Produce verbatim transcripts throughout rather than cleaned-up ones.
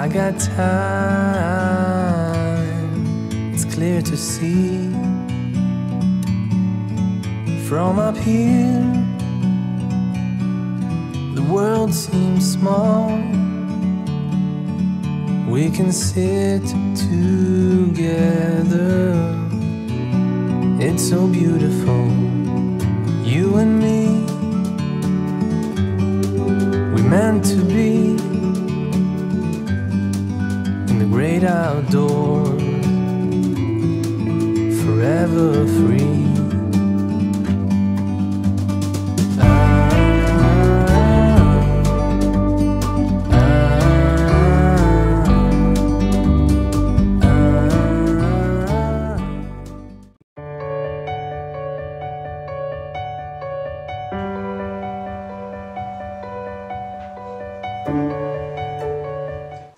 I got time, it's clear to see. From up here, the world seems small. We can sit together. It's so beautiful, you and me. We meant to be in the great outdoors, forever free.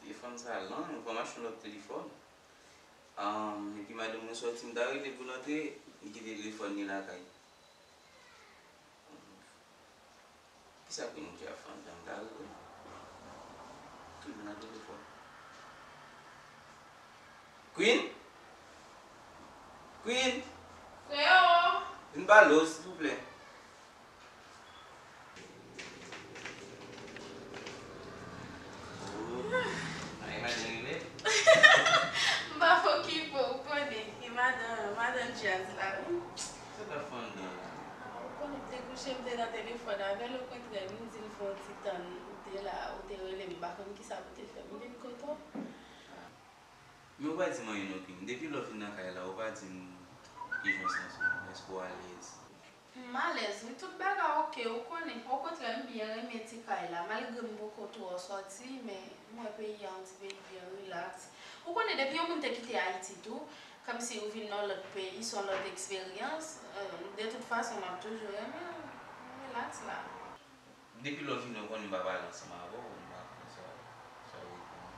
Telefòn sa lan, nou pran mache yon lòt telefòn. Ahn, epi madanm mwen sòti, m ta rele pou l antre, li kite telefòn li lakay. Kisa Queen di a fandan gari wi? Toujou nan telefòn. Queen? Queen? Freo! Vin pale w, silvouplè. Ay, madanm rive. M pa fè okipe w, ou konnen. E madan, madan djaz la, wi. Sa t ap fè anndan la? Ou konnen m te kouche, m te nan telefòn avè l, okontrè, m di l fè yon ti tann, ou te la, ou te rele m, m pa konn kisa pou te fè m vin kote w. Men ou pa di m anyen non, Queen. Depi lè w vin nan kay la, ou pa di m kijan w santi w, èske w alèz? M alèz, wi, tout bagay oke, ou konnen. Okontrè, m byen renmen ti kay la. Malgre m poko twò sòti, men m wè peyi a yon ti peyi byen rilaks. Ou konnen, depi yon moun te kite Ayiti tou, kòmsi ou vin nan lòt peyi, se yon lòt eksperyans. Euh, de tout fason, m ap toujou renmen rilaks la. Depi lè w vini, ou konnen m pa pale ansanm avè w, m pa konn sa, sa w ye pou mwen.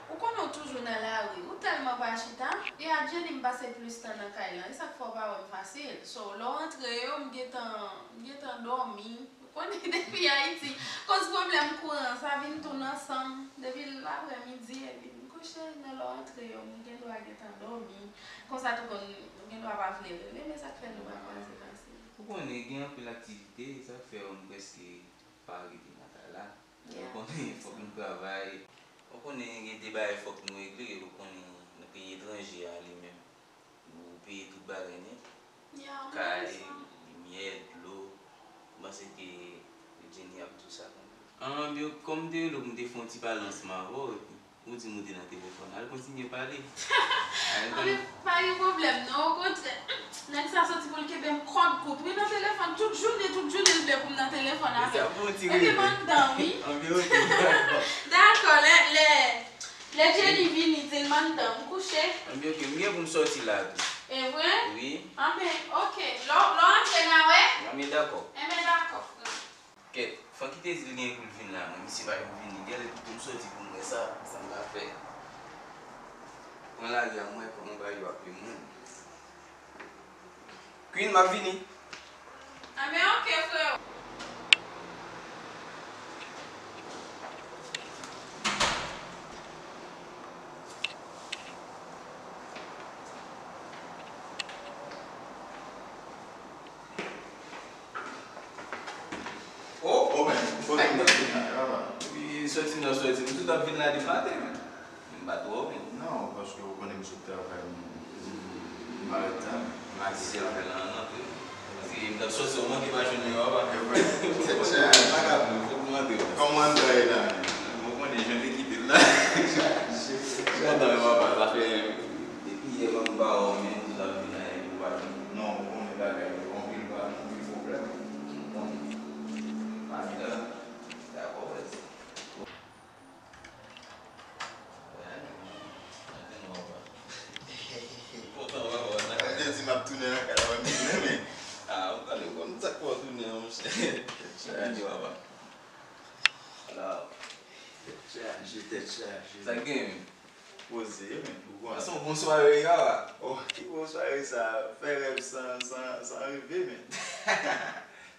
Ou konnen w toujou nan lari, ou tèlman pa chita. E a Jenny m pase plis tan nan kay lan, e sa k fè w pa wè m fasil. So, lè w antre yo, m gentan, m gentan dòmi. Ou konnen depi Ayiti, koz pwoblèm kouran, sa vin tounen ansanm. Depi aprèmidi, epi m kouche, men lè w antre yo, m gen dwa gentan dòmi. Konsa tou konn, ou gen dwa pa vle rele, men sa k fè nou pa kwaze fasil. Ou konnen gen anpil aktivite, sa k fè m prèske pa rete nan kay la. Ou konnen, fòk nou travay. Ou konnen, gen de bagay fòk nou regle. Ou konnen, nan peyi etranje a li menm, ou peye tout bagay nèt. Kay, limyè, dlo. Ou panse ke Jenny ap di w sa konsa? An, byen, kòm m te rele w pou m te fè yon ti pale ansanm avè w, epi ou di m ou te nan telefòn. Al kontinye pale. Anben, pa gen pwoblèm, non. Okontrè, nèg sa soti pou l kenbe m kòd kout. Wi, nan telefòn, tout jounen, tout jounen, l vle pou m nan telefòn avè l. Epi m anndan, wi. Anben, oke, dakò. Dakò, lè, lè, lè Jenny vini, di l m anndan, m kouche. Anben, oke, m gen pou m sòti la tou. E vre? Wi. Anben, oke. Lè w, lè w antre, n a wè? Anben, dakò. Enben, dakò, frè m. Kèt, Francky te di l gen pou l vin la, men misye pa janm vini. Gèlè kite m sòti pou m wè sa, sa m ta fè. Pran lari a, m wè kòman bagay yo ap ye mwen. Queen, m ap vini. Anben, oke, freo. Oh, oh, men, kote m t ap vin la? Epi sòti nan sòti, m sot ap vin la depi maten, men. M pa twò, men. Non, paske ou konnen m sot travay, m, m pa ret tan. M a dis è fè lan an antre. Paske m t ap sòti, ou manke pa jwenn mwen, papa. E vre. Tèt chaje. Pa ka vle, fòk nou antre. Kòman antre la? Ou konnen, jan te kite l la. M kontan, men, papa, sa fè depi yè m pa wè w, men, m sot ap vin la, epi ou pa jwenn mwen. Non, ou konnen bagay yo, anpil bagay, anpil pwoblèm. M konnen. Mami la, dakò, frè. Kontan wè w nan kay la. Mwen te di m ap tounen nan kay la, mwen m tounen, men. Ah, ou pale, bon, sa k fè w tounen an, monchè? Sa k gen, papa? Ala, tèt chaje, tèt chaje. Sa k gen, men? Poze, men, ou konnen. Sa se yon bon sware, papa. Oh, ki bon sware sa? Fè rèv san, san, san reve, men.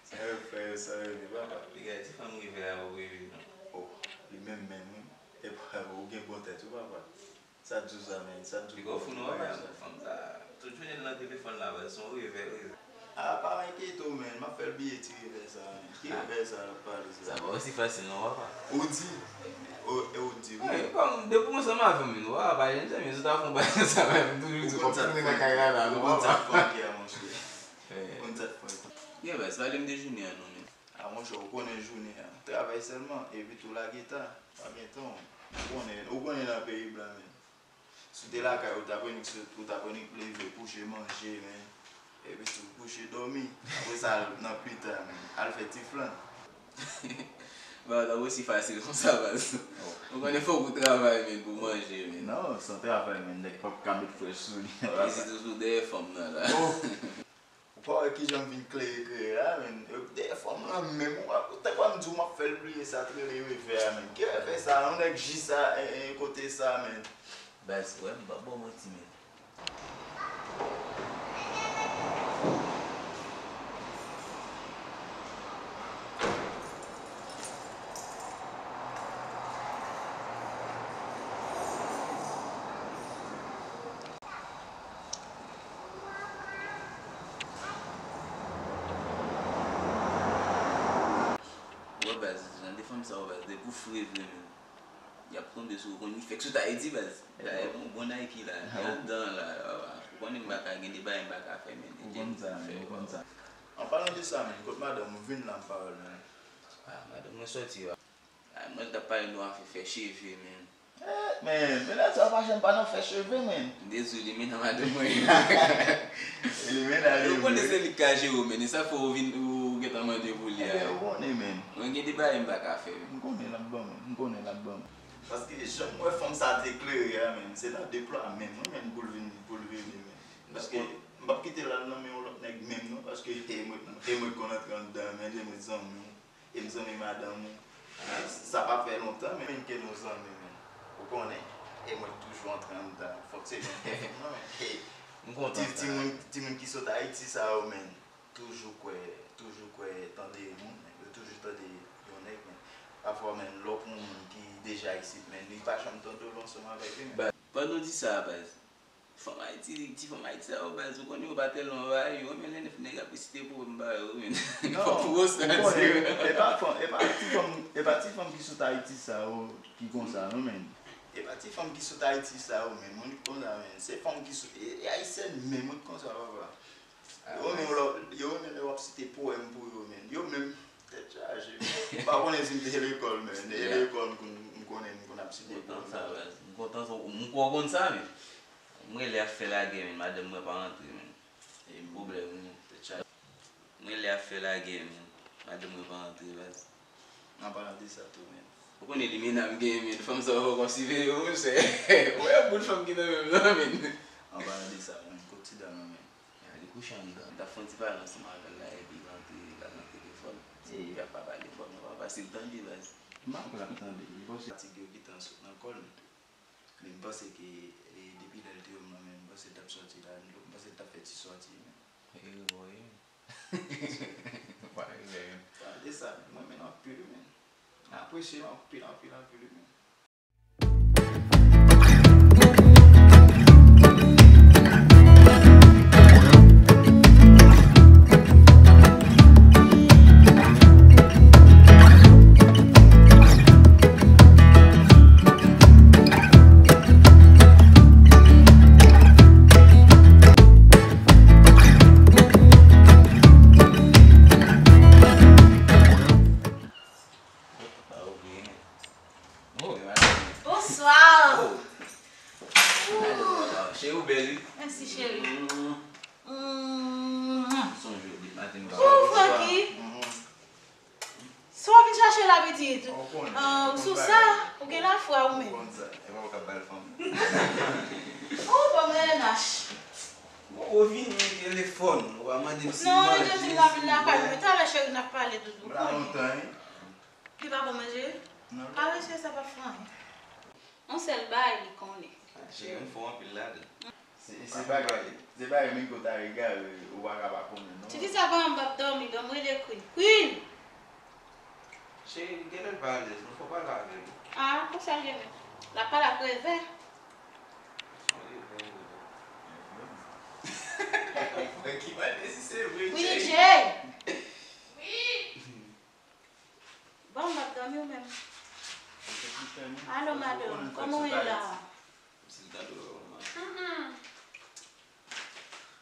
San rèv, fè rèv san reve, papa. Piga ti fanm reve a, ou reve, non? Oh, li menm menm, wi. Epa, ou gen bon tèt wi papa. Sa di w sa, men? Sa di w Piga w fou non, papa, fanm sa. Tout jounen l nan telefòn la, baz, se yon revè, revè. A, pa enkyete w, men. M ap fè l bliye ti revè sa, men. Ki revè sa l ap pale sa? Sa pa osi fasil non, papa. Ou di? E ou di wi. Wi, kòm depi w ansanm avè m, men, papa, pa janm janm, si w ta fè yon bagay konsa, men, m toujou di w ap tounen nan kay la, la, non, papa. Ou konn sa k fè anke a, monchè. Ou konn sa k fè anke. Yeah, baz, pale m de jounen an non, men. A monchè, ou konnen jounen an. Travay sèlman, epi tou lage tan. Pa gen tan. Ou konnen, ou konnen nan peyi blan, men. Si w te lakay ou, ou t ap annik sot, ou t ap annik leve, kouche, manje, men. Epi tou, kouche, dòmi. Apre sa, al nan pita, men. Al fè ti flann. Bagay la osi fasil konsa, baz. Ou konnen fòk ou travay, men, pou manje, men. Non, san travay, men, nèg p ap ka met frèch sou li. Epi sitou sou dèyè fanm nan, la. Ou pa wè kijan m vin klere klere la, men. Dèyè fanm lan menm, ou pa, ou te konn di w m ap fè l bliye sa t rele revè a, men. Ki revè sa? Yon nèg ji sa, e, e, kote sa, men. Baz, wè, m p ap ba w manti, men. Wè baz, jan de fanm sa yo baz, depi w fre vre menm, y ap tonbe sou ou, konn li fèk sot Ayiti baz. Dayè m yon bon Nike la, li anndan an la, ou konnen m pa ka gen de bagay m pa ka fè menm. Ou konn sa, men, ou konn sa. An palan de sa menm, kot madanm ou? Vin la m pale menm. Ah, madanm mwen sòti. Ay, mwen t ap pale nou afè fè cheve, men. Eh, men, mennaj sa pa janm pa nan fè cheve, men. Dezole, men nan madanm mwen. Li mennaj li vre. Ou konnen se li k ka jere w, men. E sa k fè ou vin, ou gentan mande pou li a. Ebyen, ou konnen, men. Mwen gen de bagay m pa ka fè, men. M konnen l ap ban mwen. M konnen l ap ban mwen. Paske jan m wè fanm sa te klere a, men, se nan deplwa menm, wi, men, pou l vin, pou l vini, men. Paske m p ap kite l al nan men yon lòt nèg menm, non, paske e mwen, e mwen k konn antre anndan, men, e mwen zanmi w. E m zanmi madanm ou. Men sa pa fè lontan, men ke nou zanmi, men. Ou konnen, e mwen k toujou antre anndan. Fòk se mwen k fè fèt, non, men. M kontan sa. Timoun, timoun ki sot Ayiti sa yo, men, toujou kwè, toujou kwè tande moun, men. Yo toujou tande yon nèg, men. Pafwa, men, lè w pran yon moun ki deja isit, men, li pa janm tande w ansanm avèk li, men. Pandan w di sa, baz, Fanm Ayiti, ti fanm Ayiti sa yo, baz, ou konnen yo pa tèlman ba yo, men lè nèg ap resite pwovèb ba yo, men. Fòk ou santi yo. E pa fanm, e pa ti fanm, e pa ti fanm ki sot Ayiti sa yo ki konsa, non, men. E pa ti fanm ki sot Ayiti sa yo, men, moun ki konsa, men. Se fanm ki sot, e, e ayisyèn, men, moun ki konsa, papa. Yo renmen lè, yo renmen lè w ap site powèm pou yo, men. Yo menm, tèt chaje. M pa konnen si m te lekòl, men. E lekòl m konn, m konnen m konn ap site powèm. M kontan sa, baz. M kontan sa. M kwè w konn sa, men. M rele ap fè lagè, men. Madanm mwen pa rantre, men. E pwoblèm, wi. Tèt chaje. M rele ap fè lagè, men. Madanm mwen pa rantre, baz. An palan de sa tou, men. Ou konnen limena m genyen, men. Fanm sa yo poko siveye yo, monchè. Ou wè yon bout fanm ki nan men m nan, men. An palan de sa, men. Kot ti dam nan, men? Li kouche anndan. M t ap fè yon ti pale ansanm avè l la, epi l rantre, l al nan telefòn. Epi ap pale fò, non, pa fasil tande, baz. M pa kwè l ap tande. Li panse fatig yo gentan sot nan kò l. Men m panse ke, e, depi lè l te wè m nan, men m panse l t ap sòti la, m panse l t ap fè ti sòti, men. E, wi, wi. Pa regle, men. Pale de sa, men. Mwen renmen l anpil, men. M apresye l anpil, anpil, anpil, men. Bonswa. Cheri, ou bèl, wi. Mèsi, cheri. M sonje w depi maten m pa wè w. Oh, Francky. Sa w vin chache la, pitit? Ah, ou sou sa? Ou gen lafwa, ou menm. Ou konn sa. E pa ou k ap ba l fanm. Oh, bon, M N H. Bon, ou vini telefòn, ou pa mande m si m manje, si m bwè. Non, Jezi, l ap vin lakay mwen. Talè, cheri, n ap pale, doudou. M la lontan, wi. Li pa bon manje? Non. Karese sa p ap fè anyen. Yon sèl bagay li konnen. Cheri, m fò anpil ladan. Se, se bagay, se bagay menm ke w ta egare, ou pa ka pa konnen, non. Tifi sa pa m p ap dòmi, ban m rele Queen. Queen! Cheri, li genlè l pa alèz, non, fò w pale avè l. Ah, konsa l ye menm. L ap pale ak revè. Son revè, revè. Mwen ki mande si se vre, Queenie Jay. J! Wi! Bon, m ap dòmi ou menm. Alo, madanm, kòman w ye la? Mm-mm.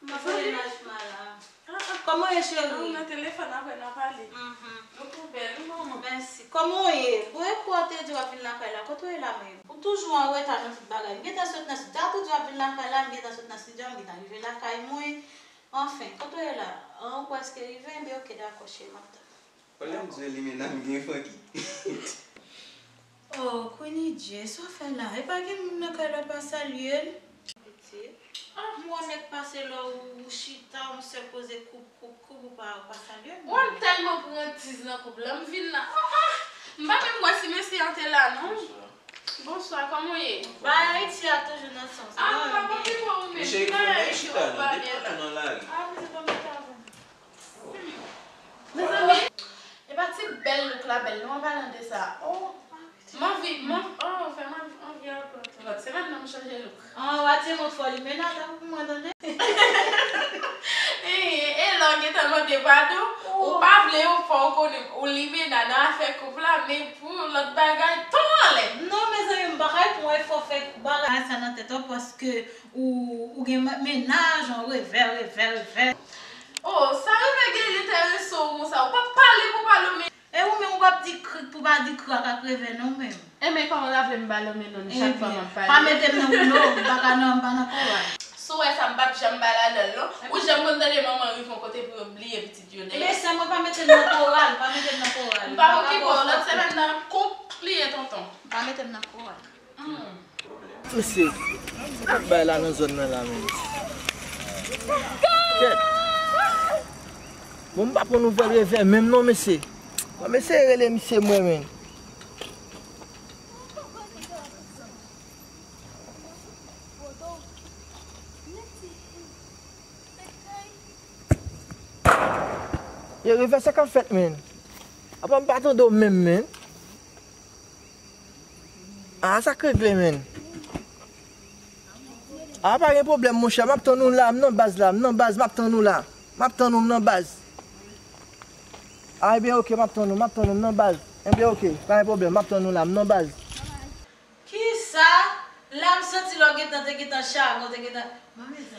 M ap voye laj mwen la. Ah, ah. Kòman w ye, cheri? Ah, ou nan telefòn, apre n a pale. Mhm. Nou tou bèl, wi, manman. Mèsi. Kòman w ye? Bon, epi w te di w ap vin lakay la, kote w ye la menm? Ou toujou an reta nan tout bagay. M gentan sot nan estidyo, ou di w ap vin lakay la, m gentan sot nan estidyo, m gentan rive lakay mwen. Anfen, kote w ye la? An, ou prèske rive? Enben, oke, dakò, cheri, m ap tann. Olè m di w limenna m gen Francky. Oh, Queenie Jay, sa w fè la? E pa gen moun nan kay la pa salye l? Pitit. Ah, m wè w nèk pase lè w, ou chita, w sèl koze koup, koup, koup, ou pa, ou pa salye m. Mwen, m tèlman pran tiz nan koup la, m vin la. Ah, ah! M pa menm wè si mesye an te la, non. Bonswa. Bonswa, kòman w ye? Bagay Ayiti a toujou nan sans. Ah, nou pa okipe w menm. Mesye, ki bagay Ayiti a, ou pa byen la? Ah, pitit, ban m mete avè m. Mezanmi, e pa ti bèl look la bèl non, an palan de sa. Oh, m anvi, m anvi, oh, fè m anvi, anvi ankò tou. Lòt semèn nan m chanje look. Ah, w a di mwen fò limena, tankou pou mwen tande. E, e lè w gentan mande padon, ou pa vle yo fè w konnen, ou limena nan afè koup la, men pou lòt bagay, tan anlè. Non, mezanmi, m pa kay pran efò fè bagay sa nan tèt ou, paske ou, ou gen mennaj, on revè, revè, revè. Oh, sa revè gen enterese w konsa? Ou p ap pale pou pale w, men. E ou menm ou p ap di krik pou pa di krak ak revè non menm. Enben kòman w ta vle m ba l men non chak fwa m ap pale? Pa mete m nan woulo, m pa ka nan, m pa nan koral. Si w wè sa, m p ap janm ba l ladan l non. Ou janm konn tande manman rive yon kote pou yo bliye pitit yo dèyè? Ebyen sè mwen pa mete m nan koral, pa mete m nan koral. M p ap okipe w, lòt semèn nan, koup pliye tonton. Pa mete m nan koral. Mesye, sa k ap bay la nan zòn nan la menm? Kèt! Bon, m pa pran nouvèl revè menm non, mesye. Bon, mesye rele misye mwen menm. Yo, revè sa k ap fèt menm? Apa m pa tande w menm menm? Ah, sa k regle, menn? Ah, pa gen pwoblèm, monchè. M ap tann ou la, m nan baz la, m nan baz, m ap tann ou la. M ap tann ou, m nan baz. Ah, ebyen, oke, m ap tann ou, m ap tann ou, m nan baz. Ebyen, oke, pa gen pwoblèm, m ap tann ou la, m nan baz. Kisa? La, m santi lè w gentan, te gentan chagren, w te gentan. Manmi sa.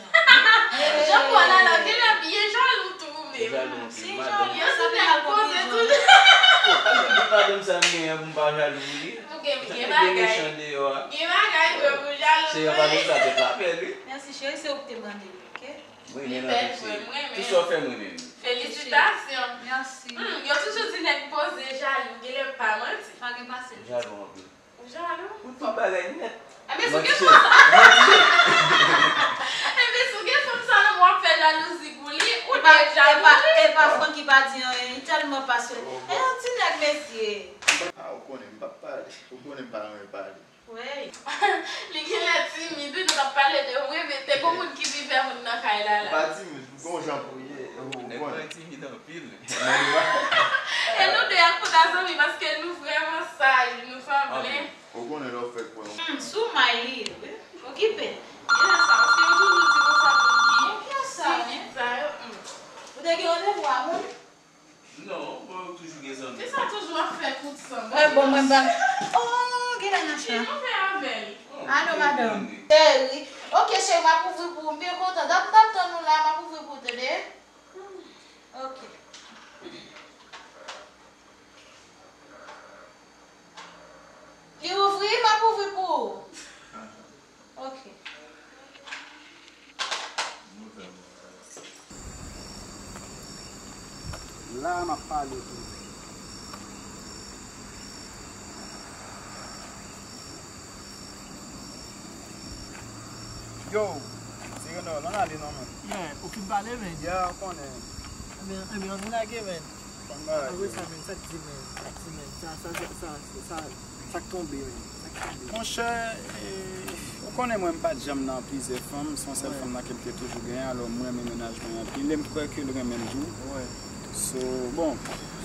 Jan w pran la la, genlè byen jalou tou ou menm. Jalou anpil, madanm. Yo tout nèg poze tou. Oh, al mete madanm sa m genyen pou m pa jalou pou li. Ou gen, gen bagay. Gen mechan deyò a. Gen bagay vre pou jalou. Se yon pa konsa tèt la bèl, wi. Mèsi, cheri, se ou ki te mande l, oke? Mwen renmen l anpil, cheri. Tout sa w fè, mwen renmen. Felisitasyon. Mèsi. Hmm, yo toujou di nèg poze jalou, genlè pa manti. Pa gen pase l. Jalou anpil. Ou jalou? Ou tout bagay nèt. Enben, si w gen fanm sa. Enben, si w gen fanm sa, w ap fè jalouzi pou li, ou te jalou. E pa, e pa Francky pa di anyen, li tèlman pasyone. E yon ti nèg, mesye. Ah, ou konnen, m p ap pale. Ou konnen m pa renmen pale. Wi. Li genlè timid, wi, nou t ap pale de mwen, men te gon moun ki pi fè moun nan kay la, la. Ou pa timid, ou gon jan pou ye, ou konnen. Nèg mwen timid anpil. E nou de a konn ta zanmi paske nou vrèman saj, nou sanble. Ou konnen lè w fèk wè yon. Hmm, sou may li ye, wi. Okipe. Genlè sa, paske yo toujou di konsa moun ki timid sa yo. Hmm. Ou te gen randevou a moun? Non, bon, ou toujou gen zanmi. Kisa toujou ap fè kout san? Mwen bon, mwen ba. Oh, genlè nan chan. Ki nou fè avè l? Alo, madanm. Cheri. Oke, cheri, m ap ouvri pou ou. M byen kontan. Dam, dam, tann ou la, m ap ouvri pou ou, tande? Ok. Li ouvri, m ap ouvri pou ou. Ok. La, m ap pale tou. Yo, Serenor, ann ale non, man. Yeah, ou fin pale, men? Yeah, ou konnen. Ebyen, ebyen, ann lage, men. Apre sa, men, sa k di, men, sa k di, men, sa, sa, sa, sa, sa, sa k tonbe, men, sa k tonbe. Monchè, e, ou konnen mwen, m pa t janm nan plizyè fanm, se yon sèl fanm nan ke m te toujou genyen, alò m renmen mennaj mwen anpil, e m kwè ke l renmen m tou. So, bon,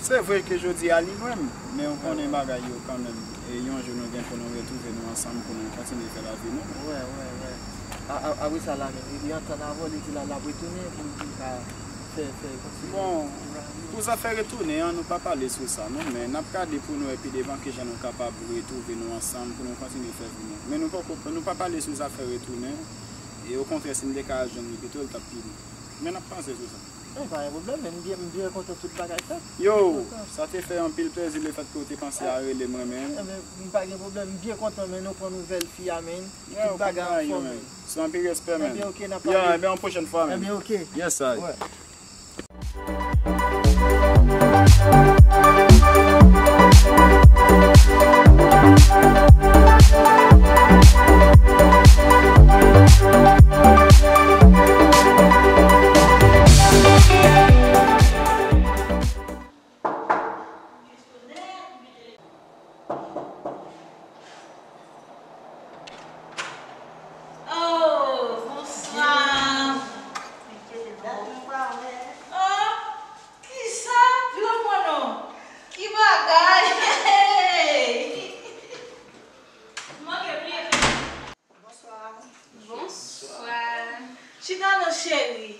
se vre ke jodi a li lwen m, men ou konnen bagay yo kanmenm. E yon jou nou gen pou nou retwouve nou ansanm pou nou kontinye fè lavi nou. Wè, wè, wè. A, a, apre sa la menm, li antann avè w, li di la l ap retounen pou l vin ka fè, fè kontinye. Bon, pou zafè retounen an, nou pa pale sou sa non, men n ap gade pou nou wè pi devan kijan nou kapab retwouve nou ansanm pou nou kontinye fè vi nou. Men nou poko, nou pa pale sou zafè retounen, e okontrè, si n te ka al jwenn li pito, l t ap pi bon. Men n ap panse sou sa. E pa gen pwoblèm, men m byen, m byen kontan tout bagay fèt. Yo, sa te fè anpil plezi lefèt ke w te panse a rele mwen, men. Enben, m pa gen pwoblèm, m byen kontan, men nou pran nouvèl fi a, men. Tout bagay anfòm, men. Se anpil respè, men. Enben, ok, n ap pale. Enben, yon pwochèn fwa, men. Enben, ok. Yes, I. Oh, bonswa. Oh, kisa? Vin pran non. Ki bagay? Hey! Manke bliye fè. Bonswa. Bonswa. Chita non, cheri.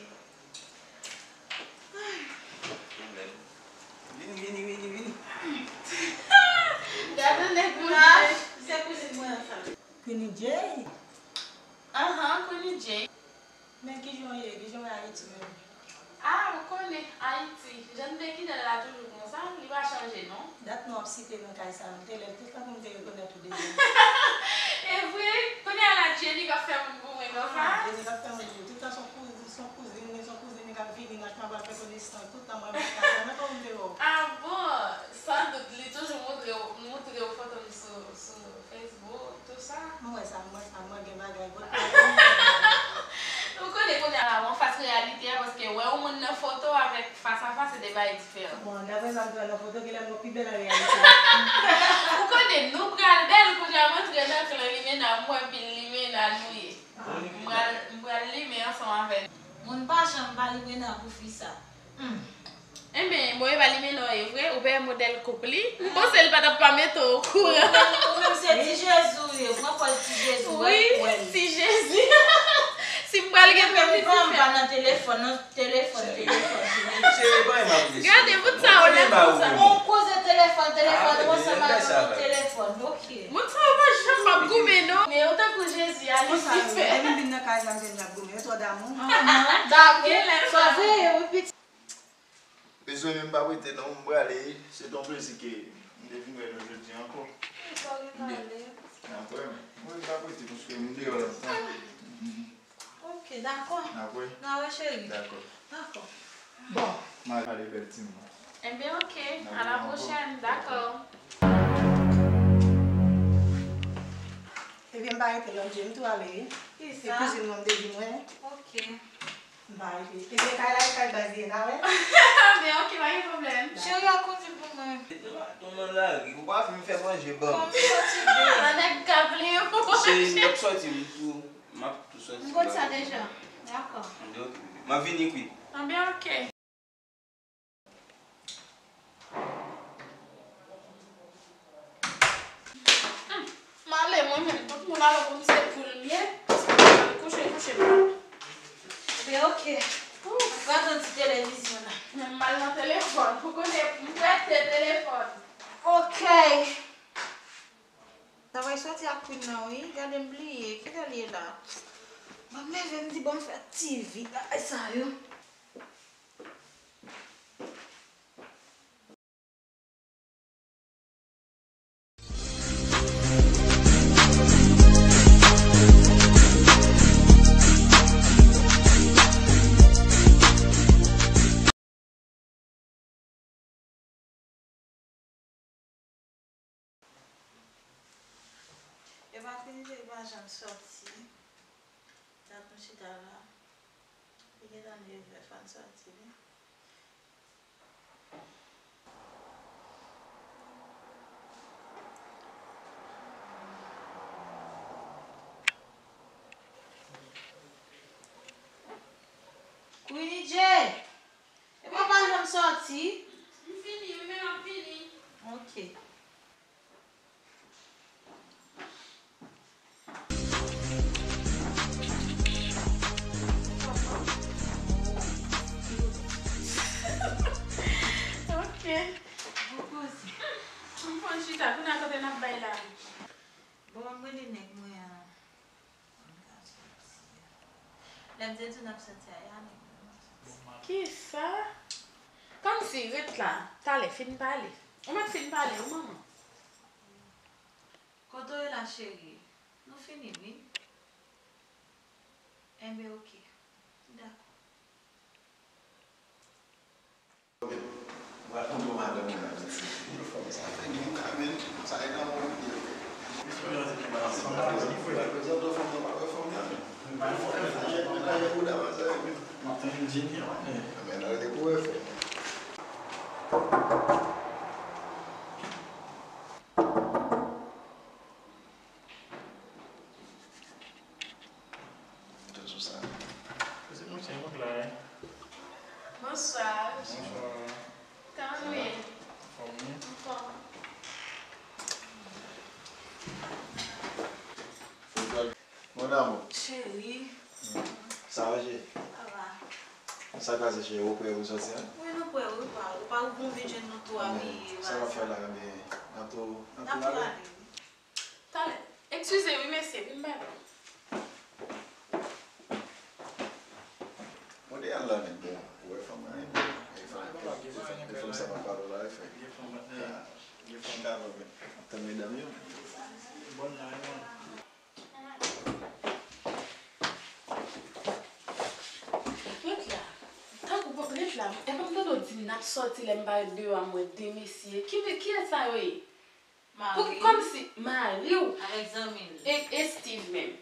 Vini, vini, vini, vini. Gade nèg mwen. Se kouzin mwen an sa. Queenie J? Ahan, Queenie J. Men kijan w ye? Kijan w ye Ayiti menm? Ah, ou konnen, Ayiti. Jan m te kite l la toujou konsa, li pa chanje non. Dat nou ap site nan kay sa, m te lè tout tan pou m te rekonèt ou deja. E vre? Kounye a la, Jenny k ap fè moun pou mwen konsa? Ah, Jenny k ap fè moun pou ou. Tout tan se yon kouzin, se yon kouzin, se yon kouzin li k ap vini, n ap fè konesans. Tout tan mwen pa ka, nan kòman m te wè w? Ah bon? San dout, li toujou montre w, montre w foto m sou, sou Facebook, tout sa. Mwen wè sa, mwen wè sa, mwen gen bagay, bòt. Ou konnen kounye a la, mwen fas reyalite a, paske wè yon moun nan foto avèk fas a fas, se de bagay diferan. Bon, daprè sa m te wè nan foto, genlè mwen pi bèl an reyalite. Ou konnen, nou pral bèl, kounye a m antre nan klan limena, m wè pil limena nou ye. M pral, m pral limen ansanm avè nou. Moun pa janm pa limena pou fi sa. Hmm. Enben, bon, e pa limena w ye vre, ou pè modèl koup li. M panse l pa t ap pa mete w okouran. Ou menm, ou menm se Ti Jezi w ye, pran pòz Ti Jezi, w ap wè l. Wi, Ti Jezi. Si m pral gen pèmi, m pa nan telefòn, non, telefòn, telefòn, telefòn. Gade, bout sa yo la konsa. On koze telefòn, telefòn, konsa pa nan telefòn, ok. Bout sa yo pa janm ap goumen, non. Men yo tankou Jezi a, Lisifè. Depi m vin nan kay sa, m jwenn y ap goumen. Yo twò damou. Damou. Genlè sa. Sa vre, wi, pitit. Mezanmi, m p ap rete non, m prale. Se t on plezi ke m te vin wè nou jodi a ankò. Sa w gen pale? N ap wè, men. Mwen, m p ap rete paske m deyò lontan. Ok, dakò. N ap wè. N a wè, cheri. Dakò. Dakò. Bon. M al pale bèl timoun. Enben, ok. A la pwochèn, dakò. Ebyen, m pa rete lòt je, m tou ale. Kisa? Se kouzin mwen m te vin wè. Ok. M pa rete. Ebyen, kay la, e kay baz li ye, n a wè. Enben, ok, pa gen pwoblèm. Cheri a kondi pou mwen. Tonton nan lari, ou pa fin fè manje ban m. Kòm fatige. Nan nèg k ap li pou manje. Cheri, m t ap sòti, m tou, m ap tou sòti. M konn sa deja. Dakò. Enben, ok, bebe. M ap vini kwit. Enben, ok. Hmm, m ale mwen menm, tout moun ale konn se pou l m ye, paske m al kouche, kouche m la. Ebyen, ok. Ou pral nan ti televizyon la. Men m al nan telefòn, ou konnen m prete telefòn. Ok. Sa va soti ak Queen nan, wi. Gade m bliye, kilè l ye la? Ban m leve, m di, ban m fè ti vi bagay sa yo. Epa Queenie J pa janm sòti. Dat nou chita la. Li gentan nevè, fò n sòti wi. Queenie J! Epa w pa janm sòti. Ti? M fini, wi, men m ap vini. Ok. Ok. Bon koze. M konn chita, kounye a kote n ap bay la. Bon, m rele nèg mwen an. Lè m te di w n ap soti a, ya nèg mwen. Kisa? Kòmsi, ret la. Talè, fin pale. Ou mèt fin pale, wi, manman. Kote w ye la, cheri? Nou fini, wi. Enben, ok. Dakò. Mwen pral tonbe madanm mwen la, mèsi. Anfòm, sa fè gen kanmenm, sa e nan moun li ye. Prezante fanm nan, prezante fanm nan, pa wè fanm nan. Mwen pa wè fanm nan. Mwen pa wè fanm nan. Mwen pa wè fanm nan. Mwen pa wè fanm nan. Tout sou sa. Se mwen, se mwen la, hein. Bonsoir. Bonsoir. Kòman nou ye? Anfòm, wi. Anfòm. Mon amour. Cheri. Sa va, cheri? Sa va. Sa k pase, cheri? Ou prè pou soti a? Wi, nou prè, wi, pa. Ou pa ouvri yon vye jèn nou tou abiye. Sa w ap fè la, men n ap tou, n ap tou ale. Talè. Eskize wi mesye, vin bay mwen. Mwen te al la menm, bon, ou wè fanm nan, e fanm sa pa pale la, e fè. Gen fanm ka nan men. Tan medam yo. Ret la. Tankou, ret la. Epa m tande w di m n ap sòti, lè m parèt deyò a m wè de mesye. Ki, kiyès sa yo ye? Pou, kòmsi mari w avèk zanmi l. E, e Steve menm.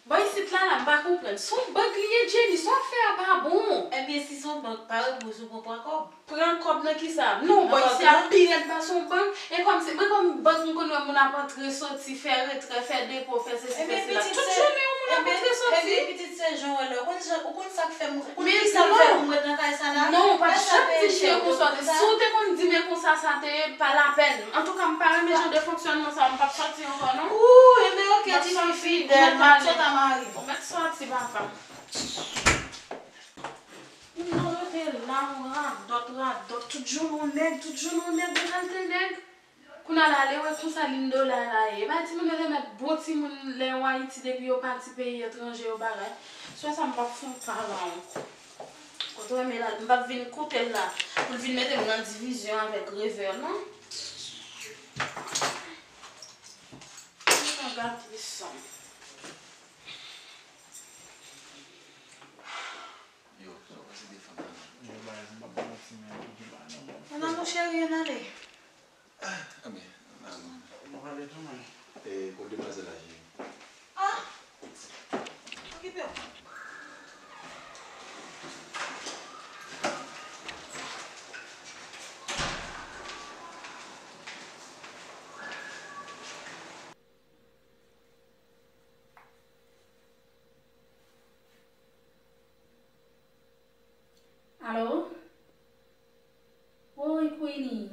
Bon, isit la, la, m pa konprann. Se yon bank li ye, Jenny, sa w ap fè a pa bon. Ebyen, si se yon bank, pa repoze w pran pran kòb. Pran kòb nan kisa? Non, bon, isi a pi rèd pase yon bank. E kòmsi, mwen kòm bank, m konn wè moun ap antre, soti, fè retrè, fè depo, fè sesi, fè sela. Tout jounen yon moun ap antre, soti. Ebyen, pitit, se jan w wè la. Ou konn jan, ou konn sa k fè m, ou konn kisa k fè m ret nan kay sa la? Non, ou pa t janm di m e konsa. Si w te konn di m e konsa sa te ye, pa lapèn. Antouka, m pa renmen jan de fonksyònman sa, m p ap sòti ankò, non. Ooh, ebyen, ok, tifi fidèl, m ap sòt a mari. Ou mèt sòti, papa. Non, rete la, yon radòt, radòt. Tout jounen yon nèg, tout jounen yon nèg, gen kalte nèg. Kounye a la, ale wè konsa liy do la la ye. E pa timoun yo te mèt bon timoun lè yo Ayiti depi yo pati peyi etranje yo bagay. Swa sa m p ap fè yon pa la ankò. Kote w renmen l al, m p ap vin koute l la pou l vin mete m nan divizyon avèk revè, non. Mwen pa gate san. Yo, sa w panse de fanm nan? Yo, baz, m p ap manti, men, li gen bagay nan men. Mon amour chéri, ann ale. Ah, anben, ann ale. M ap ale tou, mwen. E, kot demwazèl la, cheri? Ah! Okipe w. Alo? Woy, Queenie.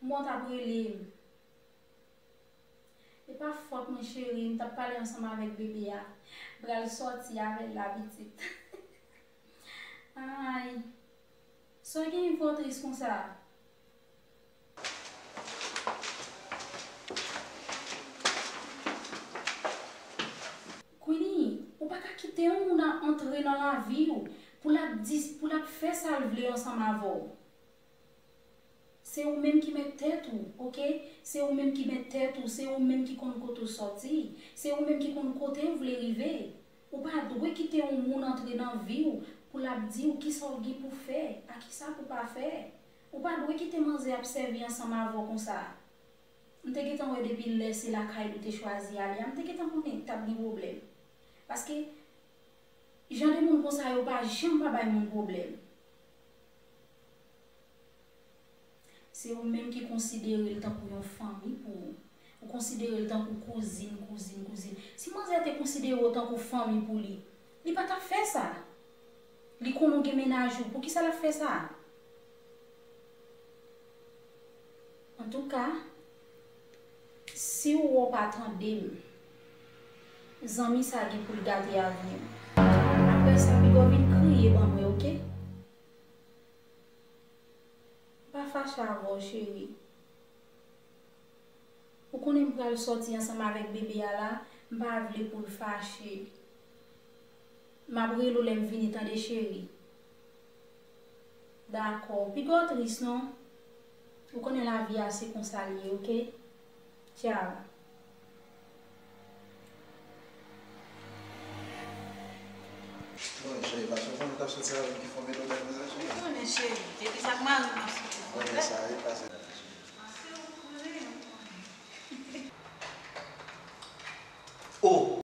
M wè w t ap rele m. E pa fòt mwen, cheri, m t ap pale ansanm avèk bebe a. M pral sòti avè l la, pitit. Ay. Sa w gen vwa tris konsa? Queenie, ou pa ka kite yon moun a antre nan lavi w pou l ap di, pou l ap fè sa l vle ansanm avè w. Se ou menm ki mèt tèt ou, oke? Se ou menm ki mèt tèt ou, se ou menm ki konn kote w sòti, se ou menm ki konn kote w vle rive. Ou pa dwe kite yon moun antre nan vi w pou l ap di w kisa w gen pou fè, a kisa pou pa fè. Ou pa dwe kite manzè ap sèvi ansanm avè w konsa. M te gentan wè depi lè se lakay li te chwazi ale a, m te gentan konnen t ap gen pwoblèm. Paske jan de moun konsa yo pa janm pa bay moun pwoblèm. Se ou menm ki konsidere l tankou yon fanmi pou ou. Ou konsidere l tankou kouzin, kouzin, kouzin. Si manzè te konsidere w tankou fanmi pou li, li pa t ap fè sa. Li konnen w gen mennaj ou, poukisa l ap fè sa? Antouka, si w wè w pa tande m, zanmi sa gen pou l gate avi w. Apre sa, piga w vin kriye ban mwen, oke? M pa fache avè w, cheri. Ou konnen m pral sòti ansanm avèk bebe a la, m pa vle pou l fache. M ap rele w lè m vini, tande, cheri? Dakò. Piga w tris non. Ou konnen lavi a se konsa l ye, oke? Tchao. Bon, cheri, paske w konnen w t ap soti avè m ki fòme lòt bagay konsa, cheri. Ou konnen, cheri, depi sa k mari m ap soti. Bon, men sa, e pase la, cheri. Oh!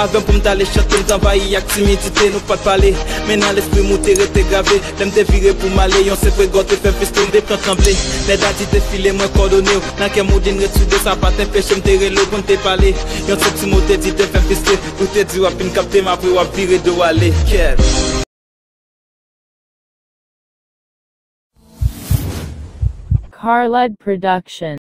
Avè m pou m t ale chante, m t anvayi ak timidite, nou pa t pale. Men nan lespri m ou te rete grave. Lè m te vire pou m ale, yon senp rega w te fè m feste, m te pran tranble. Nèg la di defile mwen kòdone w. Nan kè m ou di n ret sou do, sa pa t anpeche m te rele w pou n te pale. Yon senp ti mo te di te fè m feste. Ou te di w ap vin kapte m, apre w ap vire do w ale. Kèt. Carlud Production.